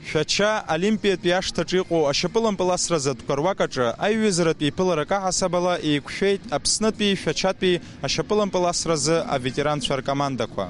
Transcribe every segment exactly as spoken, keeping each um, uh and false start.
Шәача Олимпиатәи ашҭаҿы иҟоу ашьапылампыл асразы атәқәа руак аҿы аиҩызаратә еиԥыларак аҳасабала еиқәшәеит Аԥснытәи Шәачатәи ашьапылампыл асразы аветеранцәа ркомандақәа.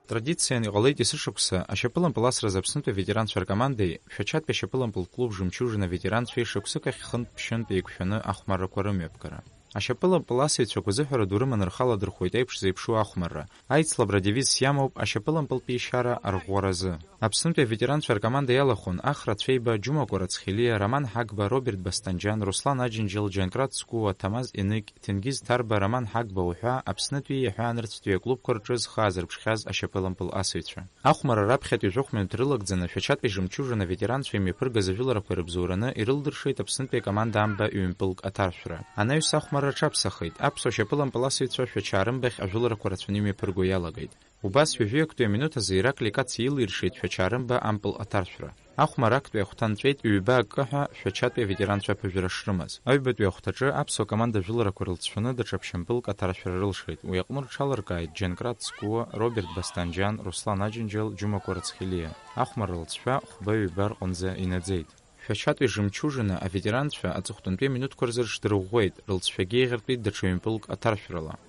Традициан иҟалеит есышықәса ашьапылампыл асразы Аԥснытәи аветеранцәа ркомандеи Шәачатәи ашьапылампыл клуб Жемчужина аветеранцәеи шықәсык ахь хынтә-ԥшьынтә еиқәшәаны ахәмаррақәа рымҩаԥгара. Ашьапылампыл асыҩцәа гәазыҳәара ду рыманы рхы аладырхәуеит еиԥш зеиԥшу ахәмарра. Аицлабра адевиз иамоуп ашьапылампылтәи ишьара арӷәӷәаразы. Аԥснытәи аветеранцәа ркоманда иалахәын Ахра Цәеиба, Џьума Кәарацхелиа, Роман Ҳагба, Роберт Басҭанџьан, Руслан Аџьынџьал, Џьанкрат Скәуа, Ҭамаз Еныгь, Ҭенгиз Ҭарба, Роман Ҳагба уҳәа Аԥснытәи иаҳәа анырцәтәи аклубқәа рҿы зхы аазырԥшхьаз ашьапылампыл асыҩцәа. Ахәмарра раԥхьатәи жәохә минуҭ рылагӡаны Шәачатәи Жемчужина аветеранцәа имҩаԥыргаз ажәыларақәа ирыбзоураны ирылдыршеит Аԥснытәи акоманда амба ҩынтәылк аҭаршәра. Анаҩс ахәмарра аҽаԥсахит, аԥсуа шьапылампыл асыҩцәа Шәача арымбахь ажәыларақәа рацәаны имҩаԥырго иалагеит. Убас ҩажәи актәи аминуҭ азы Ираклий Кациа илиршеит Шәача арымба ампыл аҭаршәра. Ахәмарра актәи ахәҭа нҵәеит ҩба акы ҳәа Шәачатәи аветеранцәа аԥыжәара шрымаз. Аҩбатәи ахәҭаҿы аԥсуа команда ажәыларақәа рылҵшәаны даҽа ԥшьынтәылк аҭаршәра рылшеит. Уи аҟны рҽаларкааит Џьанкрат Скәуа, Роберт Басҭанџьан, Руслан Аџьынџьал, Џьума Кәарацхелиа. Ахәмарра лҵшәа хәба-ҩба рҟынӡа инаӡеит. Шәачатәи Жемчужина аветеранцәа аҵыхәтәантәи аминуҭқәа рзы рыҽдырӷәӷәеит, рылҵшәагьы еиӷьыртәит даҽа ҩынтәылк аҭаршәрала.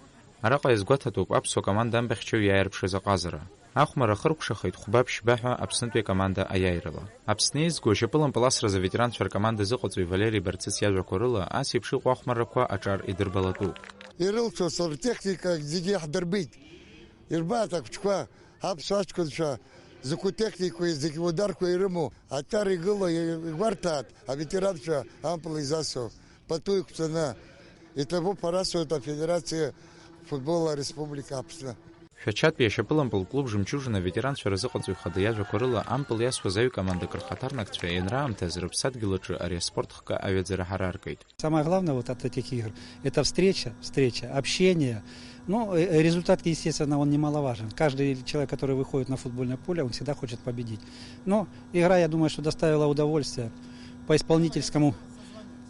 Араҟа иазгәаҭатәуп аԥсуа команда амбахьчаҩ иааирԥшыз аҟазара. Ахәмарра ахыркәшахеит хәба-ԥшьба ҳәа Аԥснытәи акоманда аиааирала. Аԥсны еизго ашьапылампыл асразы аветеранцәа ркоманда азыҟаҵаҩ Валери Барцыц иажәақәа рыла, ас еиԥш иҟоу ахәмаррақәа аҿар идырбалатәуп. Ирылшоз ртехника зегьы иаҳдырбеит. Ирбааит ахәыҷқәа, аԥсуа аҷкәынцәа, закәу техникеи, закәу ударқәа ирымоу, аҿар игылоу игәарҭааит аветеранцәа ампыл изасу, пату иқәҵаны. Иҭабуп ҳәа расҳәоит Афедерациа футбол Ареспублика Аԥсны. Шәачатәи ашьапылампыл клуб Жемчужина аветеранцәа рзыҟаҵаҩ хада иажәақәа рыла, ампыл иасуаз аҩ-командак рхаҭарнакцәа ианраамҭаз рыԥсадгьыл аҿы ари аспорт хкы аҩаӡара ҳараркит. Самое главное вот от этих игр — это встреча, встреча, общение. Ну, э, э, результат, естественно, он немаловажен. Каждый человек, который выходит на футбольное поле, он всегда хочет победить. Но игра, я думаю, что доставила удовольствие по исполнительскому,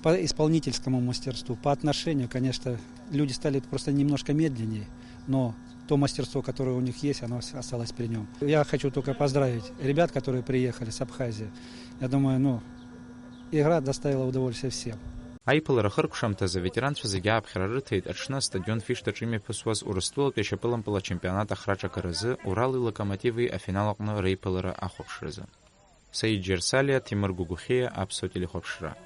по исполнительскому мастерству, по отношению, конечно, люди стали просто немножко медленнее, но то мастерство, которое у них есть, оно с-, осталось при нем. Я хочу только поздравить ребят, которые приехали с Абхазии. Я думаю, ну, игра доставила удовольствие всем. Аиԥылара ахыркәшамҭазы аветеранцәа зегьы ааԥхьара рыҭеит аҽны астадион Фишҭаҿы имҩаԥысуаз Урыстәылатәи ашьапылампыл ачемпионат ахраҿагаразы Урали Локомотиви афинал аҟны реиԥылара ахәаԥшразы. Саид Џьарсалиа, Ҭемыр Гәыгәхьиа, Аԥсуа телехәаԥшра.